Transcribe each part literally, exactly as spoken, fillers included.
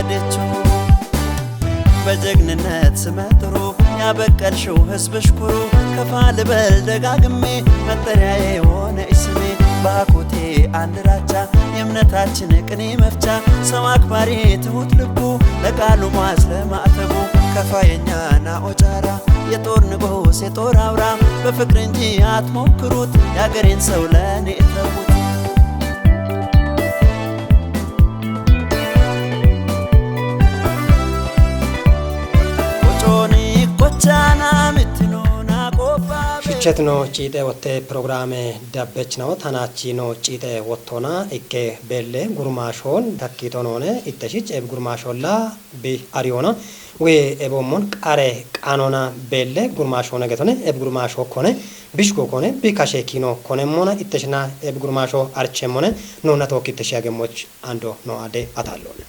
ሄደችው። በጀግንነት ስመ ጥሩ ያበቀልሽው ሕዝብሽ ኩሩ፣ ከፋ ልበል ደጋግሜ፣ መጠሪያዬ ሆነሽ ስሜ። ባኮቴ አንድ ራቻ፣ የእምነታችን ቅኔ መፍቻ፣ ሰው አክባሪ ትሁት ልቡ፣ ለቃሉ ሟች ለማዕተቡ። ከፋ የኛ ናኦጫራ፣ የጦር ንጉሥ የጦር አውራ፣ በፍቅር እንጂ አትሞክሩት፣ የአገሬን ሰው ለእኔ ተዉት። Qocooni qochaana mitinoona qofa. Shichchetino ciixe wotte pirogiraame dabbechino, tanachino ciixe wottona ikke beelle gurmaashoon takkito noone itte shicce gurmaasholla bi ariyoona we eboommon qare qaanoona beelle gurmaashoona getone eb gurmaasho kone bishgo kone bi kashe kino kone mona itte shina eb gurmaasho archemmone noona tookki itte shiyagemmoch ando no ade ataalloone.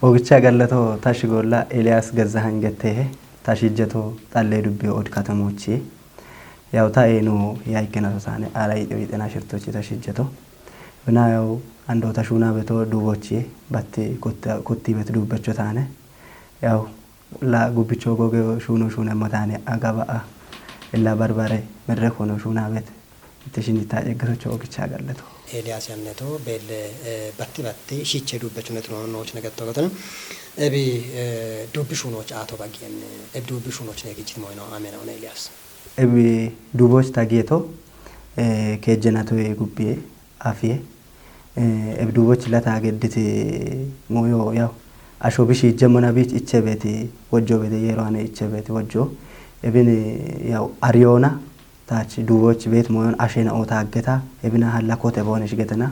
Ogicha gallato tashi golla Eliyaas Gazzahañ gettehe, tashi jeto xallee dubbi od katamoochi. Yaw ta eeno ya ikkena sosaane ara yixew yixena shirtochi tashi jeto. Bina yaw ando ta shuuna beto dubochi batti kutta-, kutti bet dubbecho taane. Yaw la gubbicho goge shuuno shuune mo taane agaba a illa barbare merre kono shuuna bet. Itti shinni ta eggero cho ogicha gallato. Eliyaas yanneto beelle, eh, batti batti shiche dubbecho ne tuno nooch ne gatto gatone. Ebi, eh, dubbi shuunoch ato bagien, ebi dubbi shuunoch ne gijit moino amena one Eliyaas. Ebi duboch tagiyeto, eh, kejjenato e gubbiye afie. Eh, ebi duboch lata gedditi moyo yaw. Asho bishi jemmona bich ichebeti wojjo bete yero ane ichebeti wojjo. Ebini yaw ariona Taach duuboch beet moyon ashena o taaggeta, ebina halla kote boonesh getena.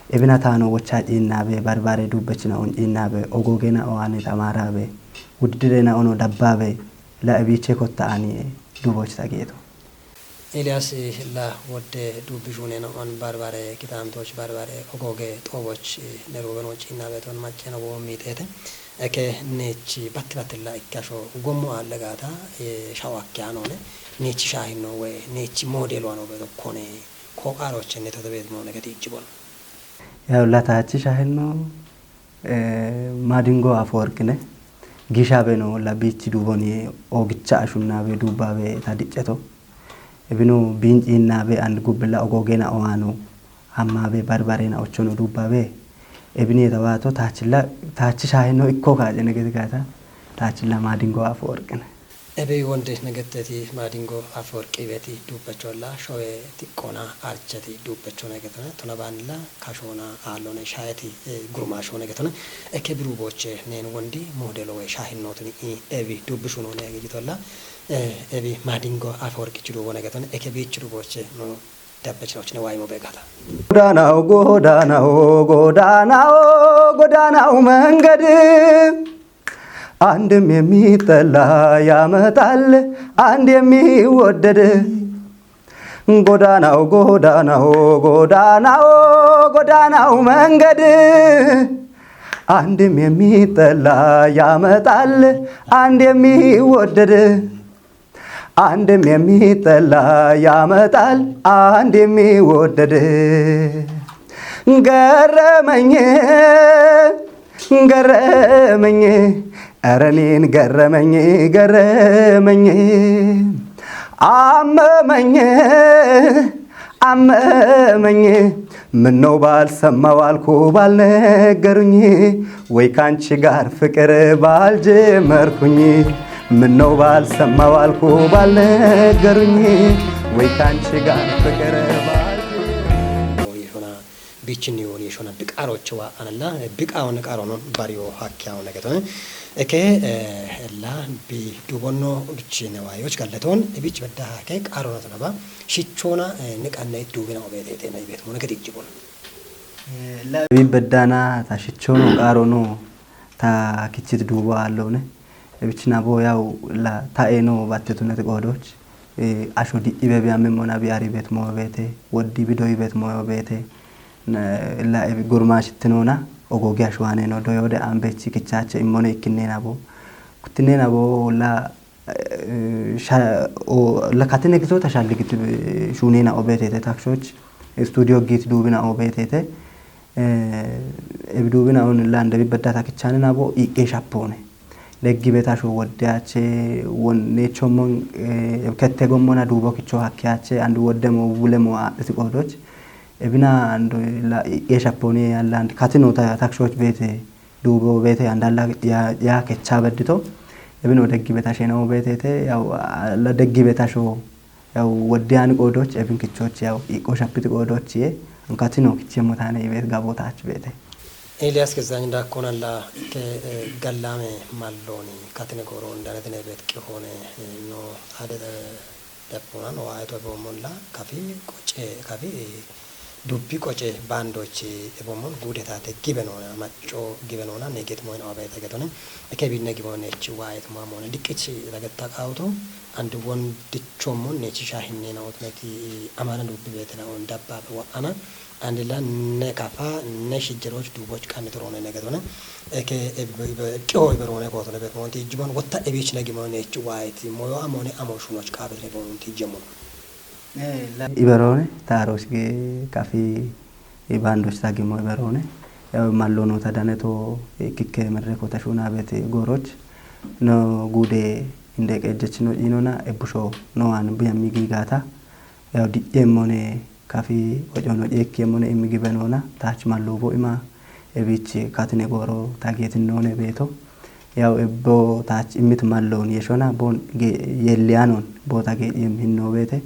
Ebina taano wocha ciinnabe, barbare dubbechina on ciinnabe, ogogena oane tamaraabe, wuddirena ono dabbaabe, la ebiche kotta ani duboch tageto. Elias, la wodde dubbi shunena on barbare, kitaamtoch barbare, ogoge xooboch, ne ruben on ciinnabe ton maccena wo miitete. Eke nechi batti battilla ikkasho gommo alle gaata, eh, shawo akke anone, nechi shahino we, nechi modelo ano bedo kone, ko qaroche ne tote beet mo negati ijibon. Yaw la tachi shahino, eh, Madingo Afoworqine, gisha beno la bichi duboni ogicha ashunnabe dubabe tadiceto. Ebino binci innabe and gubbilla ogogena oano, ammabe barbarena ochono dubabe. Ebini tawato tachilla, tachi shahino ikko kaje negati gata, tachilla Madingo Afoworqine. Ebe wonde negetteti Madingo Afoworqi beti dubbacholla showe tiqqona archeti dubbacho negetone, tona banilla kashona alone shayeti, eh, gurma shone getone. Eke biru boche nen wondi modelo we shahinotuni i ebi dubbi shuno ne gitolla, eh, ebi Madingo Afoworqi chidu wone getone. Eke bichi du boche no dabbechina ochine waimo begata. ጎዳናው ጎዳናው ጎዳናው ጎዳናው መንገድ አንድም የሚጠላ ያመጣል አንድ የሚወደድ። ጎዳናው ጎዳናው ጎዳናው ጎዳናው መንገድ አንድም የሚጠላ ያመጣል አንድ የሚወደድ። አንድም የሚጠላ ያመጣል አንድ የሚወደድ። ገረመኝ ገረመኝ ኧረ እኔን ገረመኝ ገረመኝ። አመመኝ አመመኝ ምነው ባልሰማው አልኩ ባልነገሩኝ ወይ ካንቺ ጋር ፍቅር ባልጀመርኩኝ። ምነው ባልሰማው አልኩ ባልነገሩኝ ወይ ካንቺ ጋር ፍቅር ባል Yeshona bichinni woni yeshona biqaroche wa analla biqawo ne qaro non bariyo hakkiyawo ne getone. Eke, eh, la bi dubonno bichine wayoch galleton ibich bedda hake qaro na tanaba shichona, eh, ne qanne dubina obete te na ibet mo ne gedi jibon. Eh, la bi beddana ta shichono qaro no ta kichit dubo allone. Ebichina bo yaw la ta eno battetunati qoodoch, eh, asho di'ibe biyamme mona bi ari bet mo bete, woddi bidoyi bet mo bete, na, la ebi gurma shittinona, ogogi ashwane no doyode ambechi kichache immone ikkinnena bo. Kuttinena bo la, eh, sha-, o, la katine gito ta shalli git, eh, shunena obetete takshoch, studio git dubina obetete, eh, ebi dubina on la ndebi bedda ta kichane na bo iqqe shapone. Deggi betasho wodde ache won necho mon, eh, kette gommona dubo kicho hakke ache and wodde mo bule mo adhiti qoodoch. Ebina and la iqqe shapone yalla and katino ta takshoch bete dubo bete andalla ya, ya kecha beddito. Ebino deggi betashe no betete yaw la deggi betasho yaw wodde ani qoodoch ebin kichoch yaw iqqo shapiti qoodoch ye ankatino kichemo tane ibet gabo tach bete. Elias Gezaany Daakkoonalla ke, eh, gallame malloni katine gooro indanetine bet qihone, eh, no ade, eh, depponan o ayeto eboomolla kafi qoce, kafi, eh, dubbi qoce baandochi eboommon guudetate gibe noona, macco gibe noona, ne getmoyin o abete getone, eke binne gibone echi waayet mamone, diqqichi lagetta qaawuto, and won dichommon nechi shahinne na otneti, eh, amana dubbi betena on dabbabe wa'ana, Andila ne kafa, ne shijjeroch duboch qanni torone ne getone. Eke eb-, eb-, qiho iberone kotone bet monti ijjimon wotta ebich ne gimone ech waayeti moyo amone amo shunoch qabet ne bonti ijjemon. Eh, la- Iberone, taroch ge kafi ibandoch ta gimo iberone. Yaw mallono ta daneto, eh, kikke merreko ta shuna bet goroch. No gude inde qejjech no inona, ebusho no an biyammi gigata. Yaw di'yemmone kafi ocono ceekkiemmone immi gibe noona, taach malluubo ima, ebich katine gooro ta geetinnoone beeto. Yaw ebbo taach immit malloon yeshona, boon ge-, yelliyanon, boo ta geedhiyem hinno beete,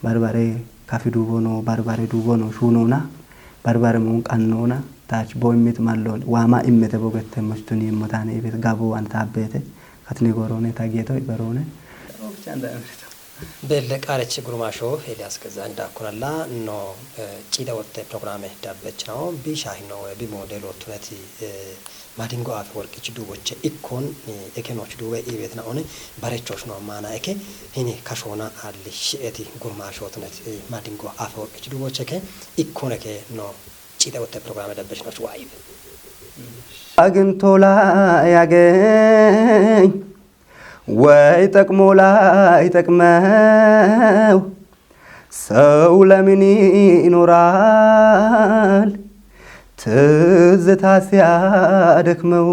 barbare kafi duubo no, barbare duubo no, shuunoona, barbare muun qannoona, taach boo immit malloon, waama immete bo gettemmoch tuniimmo taane ibet gabo wan taabbeete, katine gooroone ta geeto iberoone. Belle qaarech gurmaasho Eliyaas Gezaany daakkunalla no, eh, ciida wotte programe dabbechinaho bi shaahinno woy bi moodeelo tuneti, eh, Maadingo Afe Worqich duuboche ikkon, eh, eke nooch duube iibetina one barechoch no maana eke hini kashoona alli shi'eti gurmaasho tunet, eh, Maadingo Afe Worqich duuboche ke ikkon eke no ciida wotte programe dabbechinoch waa iibe. አግኝቶ ላያገኝ ወይ ጠቅሞ ላይጠቅመው ሰው ለምን ይኖራል ትዝታ ሲያደክመው?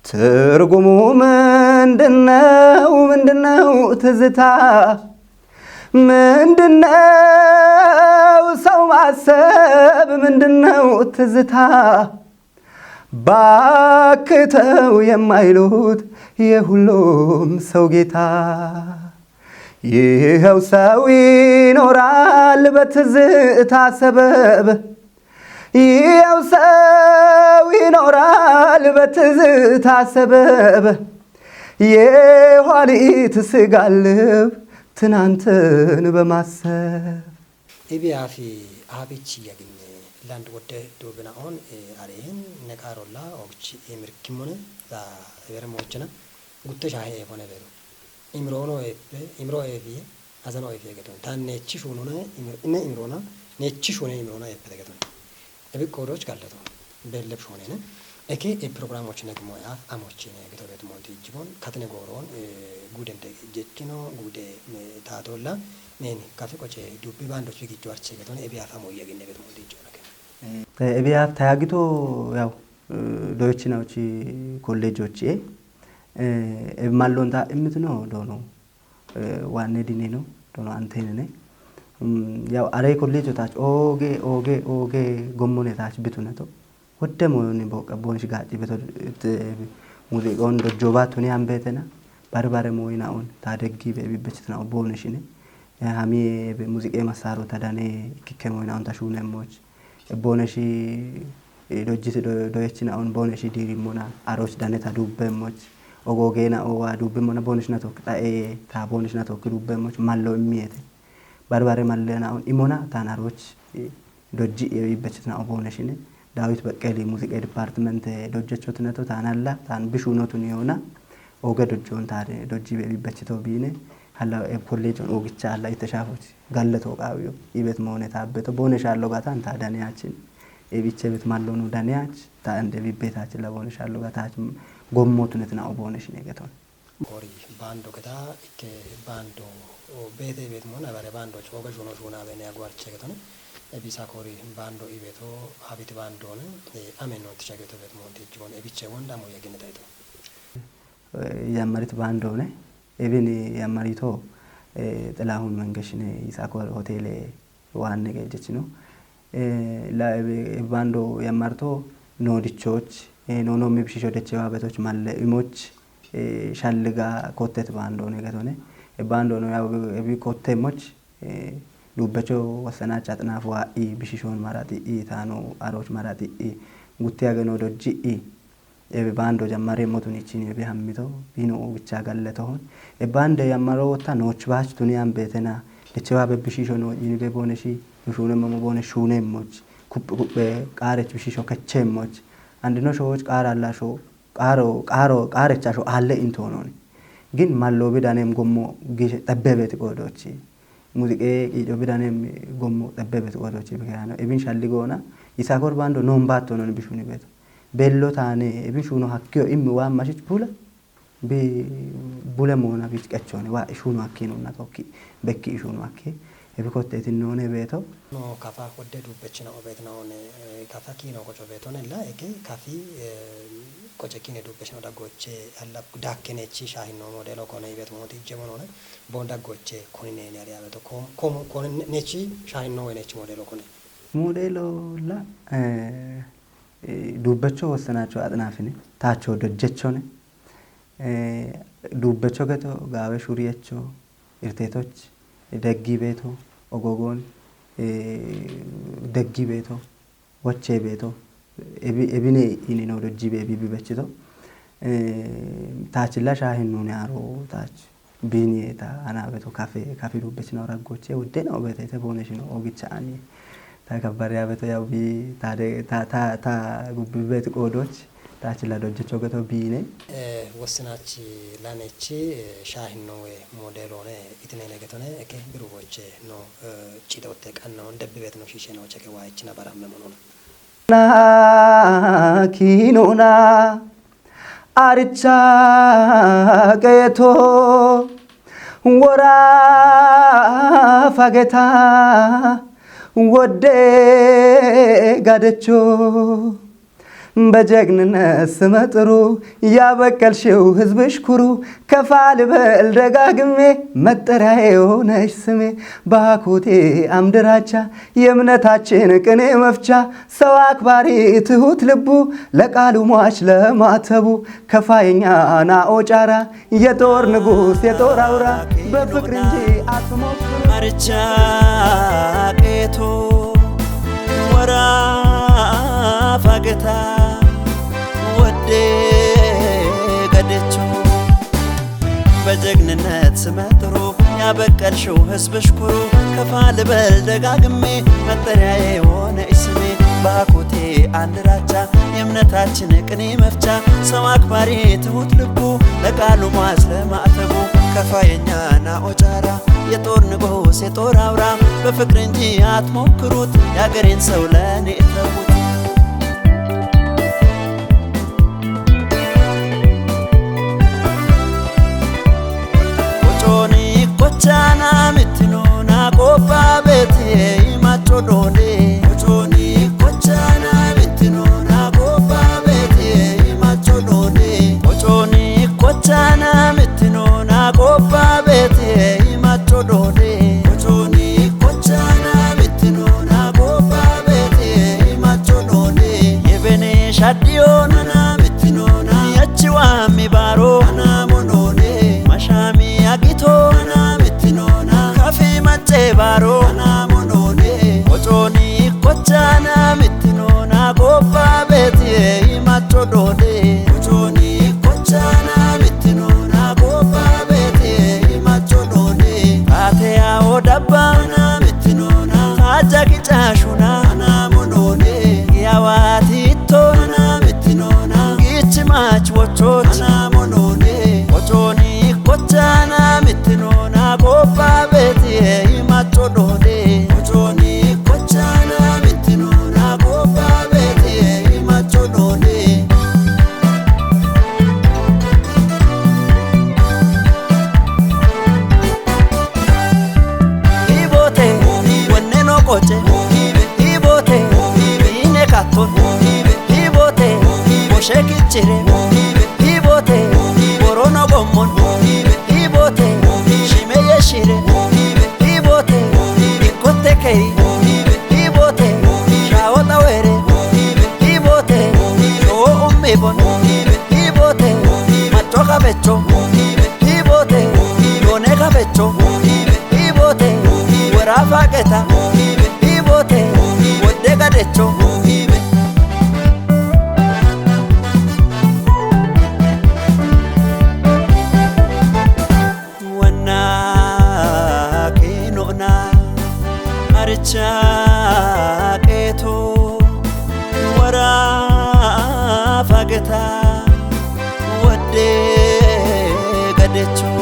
ትርጉሙ ምንድነው? ምንድነው ትዝታ? ምንድነው ሰው ማሰብ? ምንድነው ትዝታ? ባክተው የማይሉት የሁሉም ሰው ጌታ። ይኸው ሰው ይኖራል በትዝታ ሰበብ። ይኸው ሰው ይኖራል በትዝታ ሰበብ። የኋሊት ስጋ ልብ ትናንትን በማሰብ። Ibiyaaf aabich yaginne land wodde duubina'on, eh, areen ne qaarolla oogich imirkimmone za ebere moochena gutte shaahe eefone beedo. Imroono eeppe, imro eefiye, azano eefiye geton. Taan neechi shuunone, imir-, ne imroona, neechi shuune imroona eeppete geton. Ebi qoodoch galleto. Beelleb shoonene. Eke e programoch ne gimo ya amochine gito bet monti jibon. Katne gooron, eh, guuden de jechino, guude, eh, taatolla. Neni kafi qoche dubbi baandoch bi gijjo arche geton. Ebi afa moyya ginne bet monti jibon eke. Ebiyaaf tayagito yaw doychinaochi kolleejochi e mallonta immitino doono waanne dineno doono antenene. Yaw are kolleejo taach ooge ooge ooge gommone taach bituneto. Wodde moyoni boqqa boonshi gaacci beto muziiqon dojjooba tuni ambetena. Bari bare moyina on ta deggi be bibbechitina o boonishine. Hami be muziiqe massaarota dane ikkikke moyina on ta shuunemmoch. Booneshi dojjiti doyechina on booneshi diirimmona aroch daneta duubbeemmoch. Ogoogeena owa duubbimmona booneshina tokki xae ta booneshina tokki duubbeemmoch mallo immiyete. Bari bare mallena on imona taan aroch dojji iibbechitna o booneshine. Daawit Beqqeli muziiqe dipartimente dojjechotineto taanalla taan bishuunotuni yoona. Ooge dojjoon taare dojji iibbechito biine. Halla kolleejon oogicha halla itte shaafoch. Galle tooqaawiyo ibet moone taabbeto boone shaallo gataan taa daniyachin. Ebiche bet mallo nu daniyach ta ande bibbe taach la boone shaallo gataach gommo tunet na o boone shine geton. Kori baando geta ikke baando beete ibet moon abare baando chooge shuno shuna bene agwarche geton. Ebisa kori baando ibeto habit baando ne amen non ticha geto bet moon tijibon ebiche wonda mo yagine taito. Yammarit baando ne ebin yammarito Xilahun Mengeshine Yisaakor hoteele waanne qeejjechino. La baando yammarto noodichoch noono mibshisho dechewa betoch malle imoch shalliga kottet baandoone getone. Baandono yaw ebi kottemoch duubbecho wassanaacha axinaafu haadhi bishishon maraxi'i taano aroch maraxi'i gutti ageno dojji'i. Ebe baando jammare motun ichini ebe hammito bino bicha galle tohon. E baande yammaro wotta nooch baach tuni an beetena. Dechewa be bishisho no yini be booneshi yushuune mamo boone shuune moch. Kuppe kuppe qaarech bishisho keche moch. Andino shooch qaara lasho qaaro qaaro qaarecha sho alle intonon. Gin mallo bidanem gommo gish tebbebet qoodochi. Muziqe qiico bidanem gommo tebbebet qoodochi bikayano. Ebin shalli goona Yisaakor baando non baattonon bishuni beeto. Bello taane ebi shuno hakkiyo immi waa mashich bula bi bule moona bich qechone waa ishuno hakki nonna tokki bekki ishuno hakki ebi kotte tinnoone beeto. No kafa hodde dubbechina obetna one kafa kino qoco beetone la eke kafi qoce kine dubbechina daggoche alla dakkenechi shahinno modelo kone ibet moti jemonone bon daggoche koni nene ari abeto kom kom kone nechi shahinno wenechi modelo kone. Modelo la eh, duubbecho wossanacho axinaafine taacho dojjechone. Duubbecho geto gaawe shuriyecho irteetoch deggi beeto ogogoon deggi beeto wochee beeto ebine inino dojji be ebi bibechito. Taachilla shaahinnune aro taach Biiniyeta ana beto kafe, kafe dubbesino raggoche, wudde no bete, te bone shino ogicha ani. Ta kabbare ya beto ya bi, ta de, ta, ta, ta gubbi bet qodoch, ta chilla dojjecho geto biine. Eh, wosinachi lanechi, eh, shahinno we modelone, itine ne getone, eke biruboche no, eh, cidote qanno, debbi bet no shishe no, cheke wa ichina baramme monon. Na kinona, aricha qeeto, wora fageta, wodde gadecho. በጀግንነት ስመ ጥሩ ያበቀልሽው ህዝብሽ ኩሩ። ከፋ ልበል ደጋግሜ፣ መጠሪያ የሆነሽ ስሜ። በሀኮቴ አምድራቻ የእምነታችን ቅኔ መፍቻ፣ ሰው አክባሪ ትሁት ልቡ፣ ለቃሉ ሟች ለማተቡ፣ ከፋ የኛ ናኦ ጫራ፣ የጦር ንጉሥ የጦር አውራ፣ በፍቅር እንጂ አትሞክሩ። አርቻ ቄቶ ወራ ፋገታ ወዴ ገደችው። በጀግንነት ስመ ጥሩ ያበቀልሽው ህዝብሽ ኩሩ። ከፋ ልበል ደጋግሜ፣ መጠሪያ የሆነሽ ስሜ። ባኮቴ አንድ ራቻ፣ የእምነታችን ቅኔ መፍቻ፣ ሰው አክባሪ ትሁት ልቡ፣ ለቃሉ ሟች ለማዕተቡ። ከፋ የኛ ናኦ ጫራ፣ የጦር ንጉሥ የጦር አውራ፣ በፍቅር እንጂ አትሞክሩት፣ የአገሬን ሰው ለእኔ እተዉት። Ocooni kochaana mitinoona qophaa beetee himacho doone. Ocooni kochaana mitinoona qophaa beetee himacho doone. Ocooni kochaana mitinoona qophaa beetee himacho doone. Ocooni kochaana mitinoona qophaa beetee himacho doone. Yebene shaddiyoona. Yachiwa mi baro ana monone. Mashami agito ana mitinona. Kafi mache baro ana monone. Ochoni kochana mitinona. Gopa beti e imacho dode. Ochoni kochana mitinona. Gopa beti e imacho dode. Ate a odabba ana mitinona. Aja kichashuna ana monone. Yawati to ana mitinona. Gichi mach wochoch ana monone. Ochoni kochana mitinona. Gopa beti e imacho dode. Ochoni kochana mitinona. Gopa beti e imacho dode. Hibote, wonne no qoce. Hibote, ine katon. Hibote, boshe kichire. Hibote, boro no gommon. Hibote, shime yeshire. Hibote, ikote kei. Hibote, shaota were. Hibote, shoo ummibon. Hibote, macho kabecho. Hibote, yone kabecho. Hibote, wera fageta. Hibote, wodde gadecho. Wanna kenona aricha keto wara fageta wade gadecho.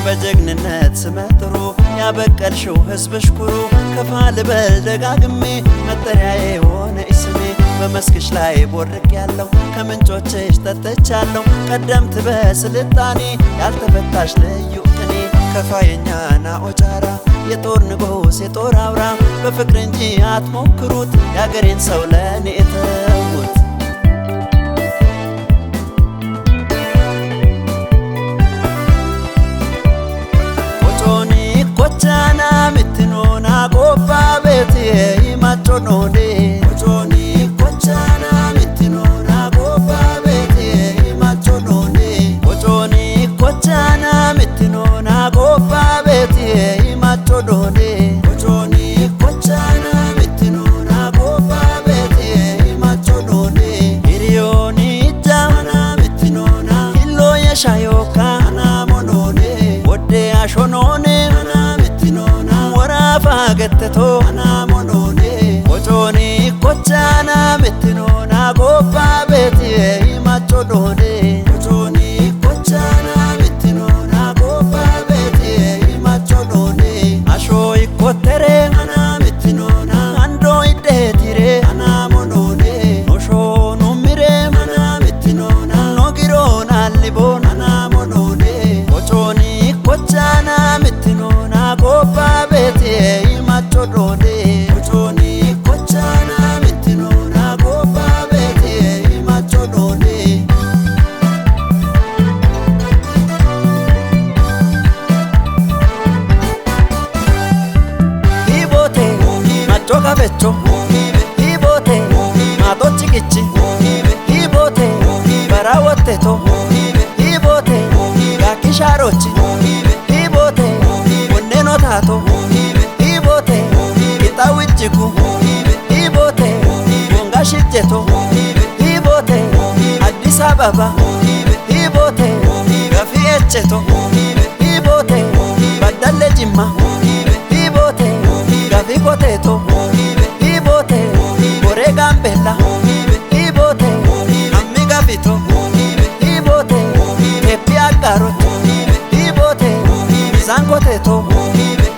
በጀግንነት ስመ ጥሩ ያበቀልሽው ህዝብሽ ኩሩ። ከፋ ልበል ደጋግሜ መጠሪያ የሆነሽ ስሜ። በመስክሽ ላይ ቦርቅ ያለው ከምንጮችሽ ጠጥቻለሁ። ቀደምት በስልጣኔ ያልተፈታሽ ልዩ ቅኔ። ከፋ የኛ ናኦ ጫራ የጦር ንጉሥ የጦር አውራ። በፍቅር እንጂ አትሞክሩት የአገሬን ሰው ለእኔ እተዉት። Ocooni kochaana mitinoona. Gopa beti e imacho doone. Ocooni kochaana mitinoona. Gopa beti e imacho doone. Ocooni kochaana mitinoona. Gopa beti e imacho doone. Ocooni kochaana mitinoona. Gopa beti e imacho doone. Iriyoni jama na mitinoona. Illo yeshayoka ana monone. Ana mitino na gobba beti e imacho done. Ochoni kochana mitino na gobba beti e imacho done. Asho ikotere ana mitino na ando idetire ana monone. Osho numire ana mitino na nogiro na libona na monone. Ochoni kochana mitino na gobba beti e imacho done. Ochoni kochana mitino na gobba beti e imacho done. Hibote, macho kabecho. Hibote, mato chikichi. Hibote, barawoteto. Hibote, gakisharochi. Hibote, wonneno tato. Hibote, itawichiku. Hibote, wongashijeto. Hibote, Addis Ababa. Hibote, gafi echeto. Hibote, baddalle jimma. Hibote, gafi koteto. Hibote, bore gambella. Hibote, ammi gafito. Hibote, teppi aggarocho. Hibote, bisan koteto.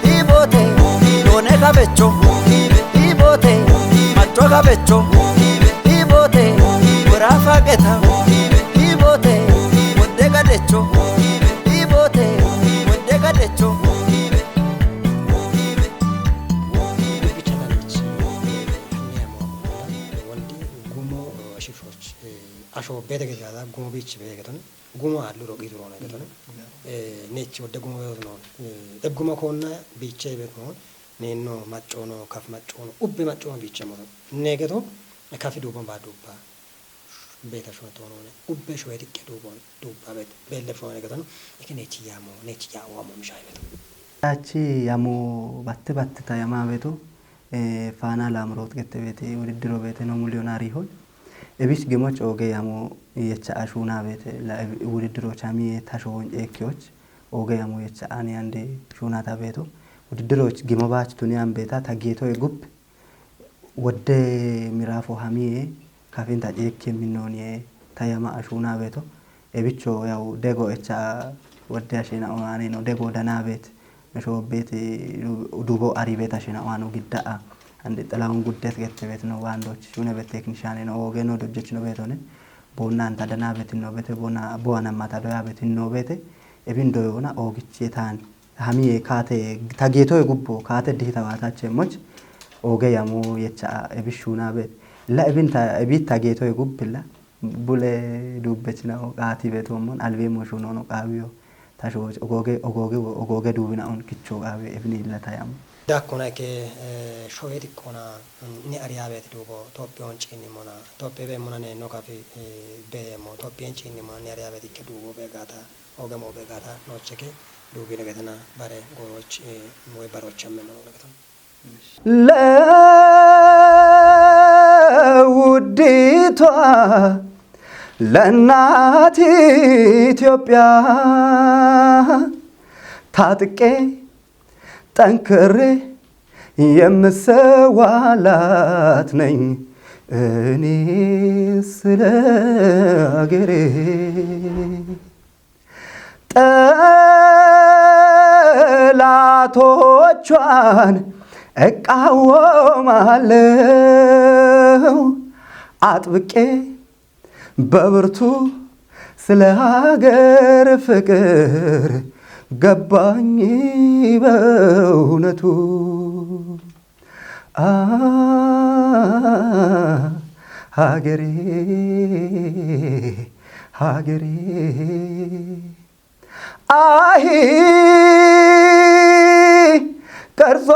Hibote, done kabecho. Hibote, macho kabecho. Hibote, bora fageta. Hibote, wodde gadecho. Hibote, wodde gadecho. Bicha lalichi. Anni amo. Wondi gumo shifroch. Asho bete gejada gumo bich bete geton. Gumo allu rogi durone geton. Nechi wodde gumo beton. E gumo konna biche beton. Nenno maccono, kaf maccono, ubbe maccono biche mo. Negeto kafi dubon ba dubba. Beta shone tonone. Ubbe shoye tikke dubon. Dubba bet. Belle shone geton. Eke nechi yamo, nechi ya wamo mishai beton. Tachi yamo batte batte ta yama beto. Eh, Faana Laamroot gette beete wudiddiro beete no miliyoonaari hoy. Ebis gimoch ooge yamo yecha ashuuna beete la wudiddiro chamiye tasho wonceekkiyoch ooge yamo yecha ani ande shuunata beeto. Wudiddiro gimo baach tuni an beeta ta geeto egub wodde miraafo hamiye kafinta ceekke minnooniye ta yama ashuuna beeto. Ebicho yaw dego echa wodde ashena oane no dego dana beet. Mesho beet dubo ari beet ashena oano gidda a. Ande Xilahun Guddet gette beet no wandoch shune beet teknishaane no oge no dojjoch no beetone. Boonna anta dana beet no beete boona boana mata doya beet no beete. Ebin doyona ogiche taan. Hamiye kaate ta geetoye gubbo kaate dihita waatache moch. Oge yamo yecha ebishuna beet. La ebin ta ebit ta geetoye gubbilla. Bule dubbechina o qaati beetoommon albeemmo shunono qaawiyo tasho ogooge ogooge ogooge duubina on kicho qaawiyo ebini illata yamo. Dakkona ikke, eh, shoye dikkona, mm, ni ariya beeti duubo Tophiyon ciinnimona, Tophiye beemmona neenno kafi, eh, beemmo, Tophiyen ciinnimona ni ariya beeti ikke duubo beegaata, oge mo beegaata nocheke duubine getena bare goroch, eh, moy baroch amme mo getena. ለውዲቷ ለእናት ኢትዮጵያ ታጥቄ ጠንክሬ የምሰዋላት ነኝ እኔ ስለ አገሬ። ጠላቶቿን እቃወማለሁ አጥብቄ በብርቱ፣ ስለ ሀገር ፍቅር ገባኝ በእውነቱ። አ ሀገሬ፣ ሀገሬ፣ አሂ ቀርጾ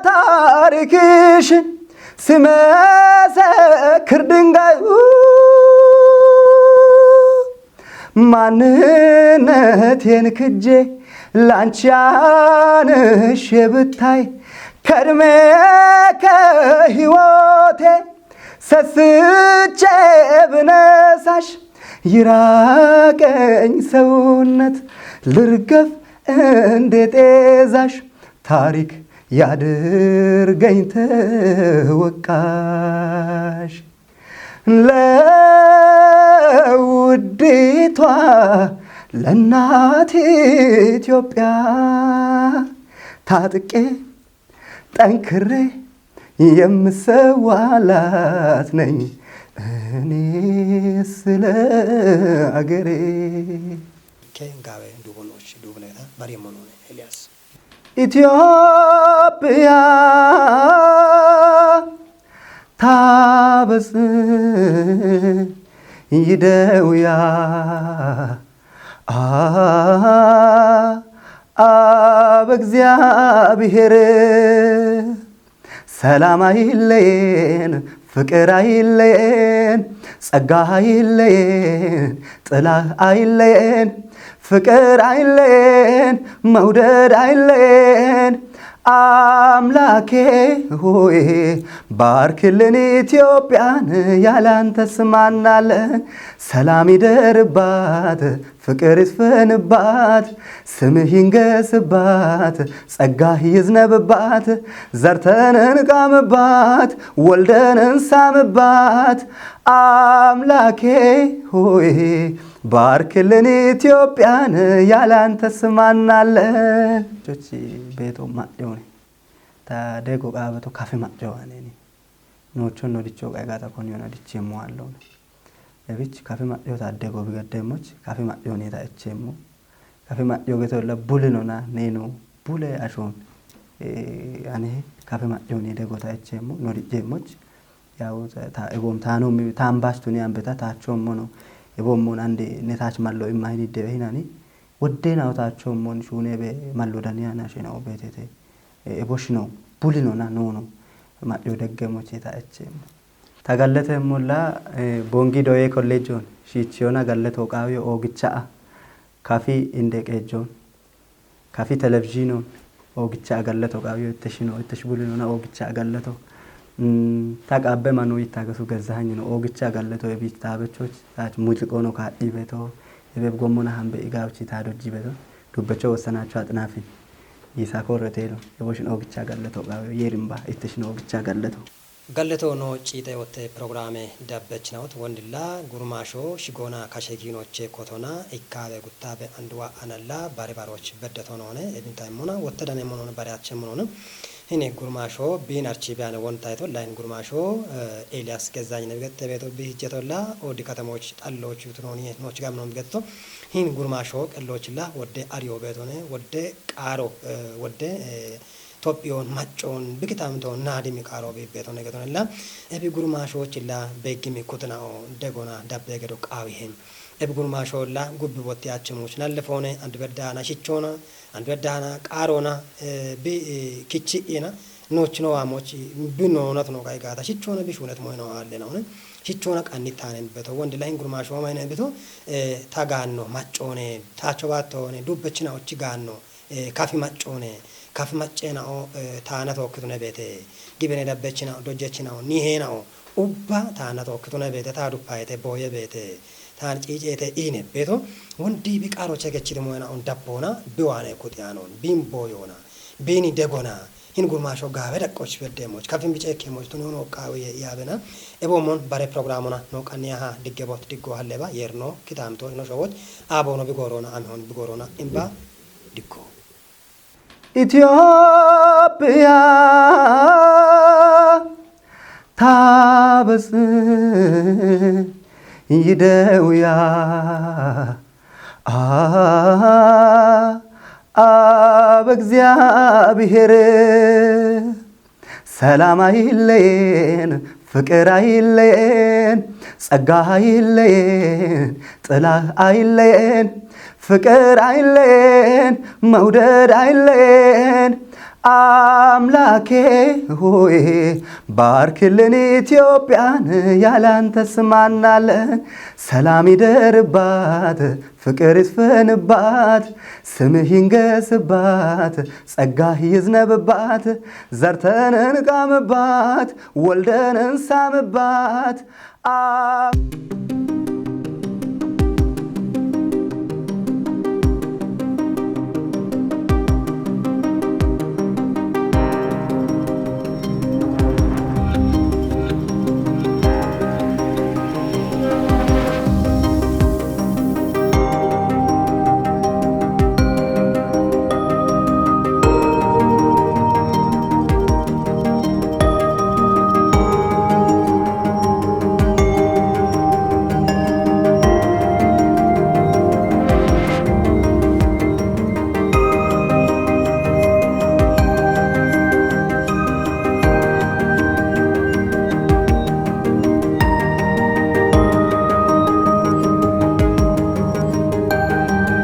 ታሪክሽን ሲመሰክር ድንጋዩ፣ ማንነቴን ክጄ ላንቺ አንሼ ብታይ፣ ከእድሜ ከህይወቴ ሰስቼ ብነሳሽ፣ ይራቀኝ ሰውነት ልርገፍ እንደ ጤዛሽ። ታሪክ ያድርገኝ ተወቃሽ ለውዲቷ ለእናት ኢትዮጵያ ታጥቄ ጠንክሬ የምሰዋላት ነኝ እኔ ስለ አገሬ። Ke gawe dubo nochi dubo neta bari mono ne Elias. ኢትዮጵያ ታበስ ይደውያ አብ እግዚአብሔር ሰላም አይለየን፣ ፍቅር አይለየን፣ ጸጋ አይለየን፣ ጥላ አይለየን፣ ፍቅር አይለየን፣ መውደድ አይለየን። አምላኬ ሆይ ባርክልን ኢትዮጵያን፣ ያላንተስ ማናለን? ሰላም ይደርባት፣ ፍቅር ይስፈንባት፣ ስምህ ይንገስባት፣ ጸጋህ ይዝነብባት፣ ዘርተን እንቃምባት፣ ወልደን እንሳምባት። አምላኬ ሆይ ባርክልን ኢትዮጵያን፣ ያላንተስ ማናለን? Chochi beeto ma'yone ta dego qaabato kafe ma'yo aneni nochon no dicho qae gata koni ona dichemmo allona. Ebich kafe ma'yo ta dego bigaddemoch kafe ma'yone ta echemmo. Kafe ma'yo geto la bulinona neno bule ashon. Ane kafe ma'yone dego ta echemmo no dichemmoch. Yaw ta ebom tano mi tambastuni ambeta tachommo no. Ebom mon ande ne tach mallo imma hini debe hinani. Wodde na otachommo shune be mallo daniya na shena obetete. Eboshino bulinona nono. Ma'yo deggemoch ta echemmo. Ta galleteemmolla bongi doyee kolleejjoon shiichiyoona galletoo qaawiyo oogicha'a kafi inde qeejjoon kafi televizhiinoon oogicha'a galletoo qaawiyo itteshino ittesh bulinona oogicha'a galletoo. Ta qaabbe manu yittaagasu gezzahanyino oogicha'a galletoo ebiich taabechoch taach muziqoono kaadhii beetoo. Ebeb gommona hambe igaawichi taadojji beto dubbecho wossanaacho axinaafin yiisaako reteelo eboshin oogicha galleto qaawe yeerimba itteshin oogicha galleto. Galleto no ciite wotte programe dabbechinawot wondilla gurmaasho shigoona kashe giinoche kotona ikkaabe guttaabe anduwa analla bare baroch beddeto noone ebinta immona wotte dane monoon bare ache monoon. Hini gurmaasho biin archiibe ane wonta ito layin gurmaasho Elias Gezzany ne bigette beeto bi hijjetolla odi katamoch xalloochu tunooni nooch gamnoon bigetto. Hin gurmaasho qelloochilla wodde ariyo beetone wodde qaaro wodde tophiyoon maccoon bikitamtoon naadimi qaaro biibbeetone getonella ebi gurmaashoochilla beeggimi kutinao degona dabbe gedo qaawihe. Ebi gurmaashoolla gubbi botti achimuuch nallefoone andibeddaana shichoona andibeddaana qaaroona bi kichi'ina noochino waamoch bi noonat no qaygaata shichoona bi shuunet moyno aallena one. Shichoona qannittaanen beto wondila hin gurmaashooma yine beto ta gaanno maccoone taacho baattoone dubbechina ochi gaanno kafi maccoone kafi macceenao taana tookkitune beete gibene dabbechinao dojjechinao niheenao ubba taana tookkitune beete taa duppayete booye beete taan ciiceete iine beeto wondi bi qaaro chegechiti moyena on dabboona biwaane kuxiyaanoon biin booyoona biini degona hin gurmaasho gaawe daqqoch beddeemoch kafin biceekkeemoch tuni hono oqqaawe ye iyaabena eboomon bare programona no qanniyaha diggebot diggo halleba yerno kitaamtooch no showoch aaboono bigooroona amihon bigooroona imba diggo. ኢትዮጵያ ታበስ ይደውያ አብ እግዚአብሔር ሰላም አይለየን፣ ፍቅር አይለየን፣ ጸጋ አይለየን፣ ጥላ አይለየን፣ ፍቅር አይለየን፣ መውደድ አይለየን። አምላኬ ሆይ ባርክልን ኢትዮጵያን፣ ያላንተስ ማናለን? ሰላም ይደርባት፣ ፍቅር ይስፈንባት፣ ስምህ ይንገስባት፣ ጸጋህ ይዝነብባት፣ ዘርተን እንቃምባት፣ ወልደን እንሳምባት። አም-